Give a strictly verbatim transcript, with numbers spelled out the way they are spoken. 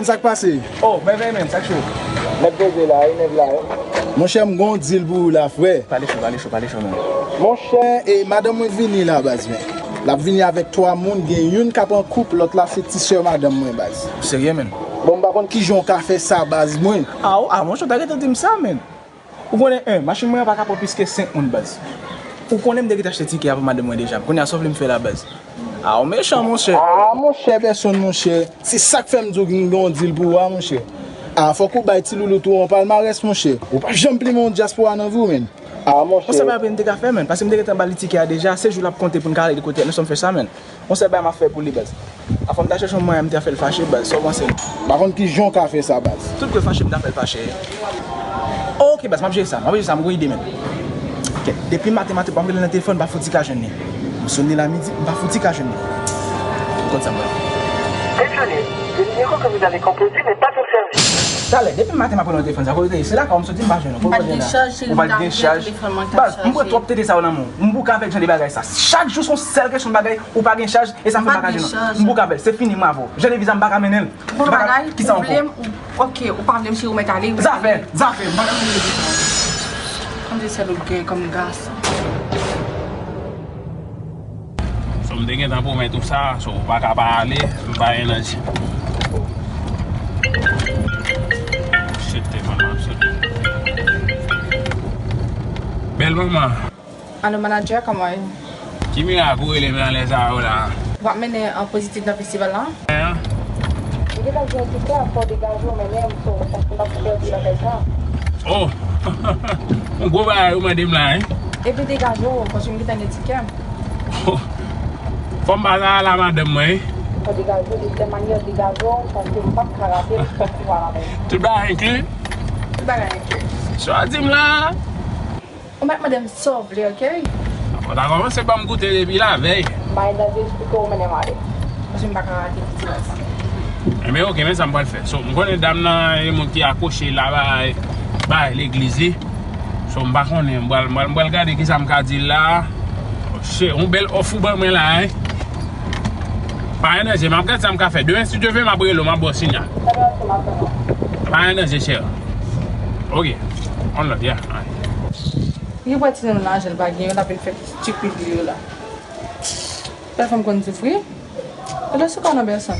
Sa k pase? Oh, mèvèy menm, sa k cho? Nèg poze la wi, nèg la wi. Monchè, m gon dil pou ou la, frè. Pale cho, pale cho, pale cho, menm. Monchè, e madanm mwen vini la, baz, men. L ap vini avèk twa moun, gen youn k ap an koup, lòt la se ti sè madanm mwen, baz. Serye, menm? Bon, m pa konn kijan w ka fè sa, baz mwen. A, a, monchè, w ta gentan di m sa, menm. Ou konnen, en, machin mwen an pa ka pran plis ke senk moun, baz. Ou konnen m te gentan achte tikè a pou madanm mwen deja. Kounye a, sa w vle m fè la, baz? A, ou mechan, monchè. A, monchè, pèsonn, monchè. Se sa k fè m di w m gen yon dil pou ou a, monchè. A, fòk ou bay ti loulout ou yon palmarès, monchè. Ou pa janm plimen yon dyaspora nan vi w, menm. A, monchè. Monchè, pa gen anyen m te ka fè, menm. Paske m te gentan ba li tikè a deja. Se jou l ap konte pou n ka ale de kote a. Nou sòm fè sa, menm. Yon sèl bagay m ap fè pou li, baz. Afè m ta chèche yon mwayen, m ta fè l fache, baz. Sa w panse? M pa konn kijan w ka fè sa, baz. Tout ke fache, m ta fè l fache. Ok, baz, m ap jere sa, m ap jere sa, m gon ide menm. Ok, depi maten, maten, pa m rele nan telefòn, m pa fouti ka jwenn li. M sone la midi, m pa fouti ka jwenn li. Ou konn sa m pral fè. Désolé, le numéro que vous avez composé n'est pas au service. Talè, depi maten m ap rele nan telefòn, sa kote w te ye? Se lakay w m soti, m pa jwenn ou. Kote w te ye la? Ou pa t gen chaj, cheri, m t ap veye telefòn mwen k ap chaje. Baz, m pran twòp tete sa yo nan men w. M bouke avèk jan de bagay sa. Chak jou se yon sèl kesyon de bagay, ou pa gen chaj, e sa m fè m pa ka jwenn ou. M bouke avè l, se fini, m avè w. Jan de viza m pa ka mennen l. Bon bagay, ou vle m, ou, ok, ou pa vle m, cheri, ou mèt ale, ou mèt ale. Zafè, zafè, m pa ka mennen l. Kòm se sèl ou k gen kòm gason. So, m te gentan pwomèt ou sa, so, ou pa ka pa ale, m pa gen nan je. Shit, telefòn nan ap sone. Bèl manman. Alo, manadjè, kòman w ye? Ki mirak ou rele m nan lè sa yo la? W ap mennen an pozitif nan festival la? Hein? M gentan gen tikè, fò w degaje w mennen m, so, paske m p ap pèdi lakay sa. Oh! Yon gwo bagay ou mande m la, hein? Epi degaje w, paske m gentan gen tikè. Fò m pa ta la madanm mwen, wi. Fò degaje w, de tèl manyè degaje w, paske m p ap ka rate l, fò w al avè m. Tout bagay enkli? Tout bagay enkli. Sa w di m la? Ou mèt mande m sa w vle, ok? Ou ta kòmanse ban m goute depi lavèy. M pa gen danje, esplike w mennen m ale. Paske m pa ka rate festival sa. Enben, ok, men sa m pral fè. So, m konnen dam nan, e moun ki akwoche la, bay, bay legliz li. So, m pa konnen, m pral, m pral, m pral gade kisa m ka di l la. Oh, shit, yon bèl òf ou ban mwen la, hein. Pa gen danje, m ap gade sa m ka fè. Demen, si Dye vle, m ap rele w, m ap ba w sinyal. Pa gen danje, cheri. Ok. On love, yeah. Alright. Li wè ti nonm nan, jan l pa gen yo, l ap vin fè stupid li yo la. Bèl fanm konn soufri. Ou te sou ka nan pèsonn.